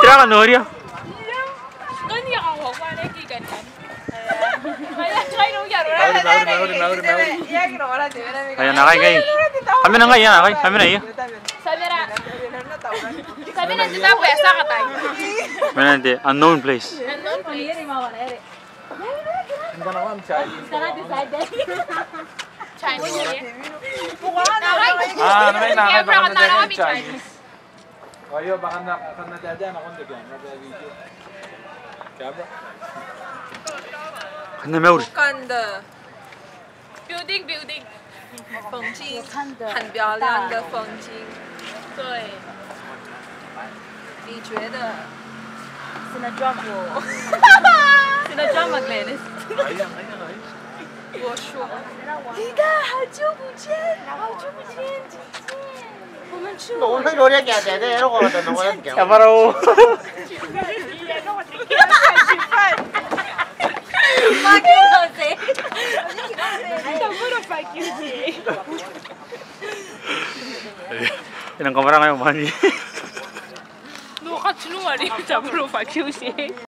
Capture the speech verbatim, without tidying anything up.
Tira ka noria. Mauri, mauri, mauri, mauri. Aia, ngai, ngai. Kamena ngai, ia, ngai. Kamena ia. Kamena te unknown place. Unknown place. Chinese. Ah, no, no, no, no, no, Chinese. Kam na mauri. Building, building. 风景，很漂亮的风景。对。你觉得？Sina drama. Sina drama, Glenys. 我说。你看，好久不见，好久不见。 Kia baro. E nang kamaranga aio mani. No, katinua ni taburo fakiuti.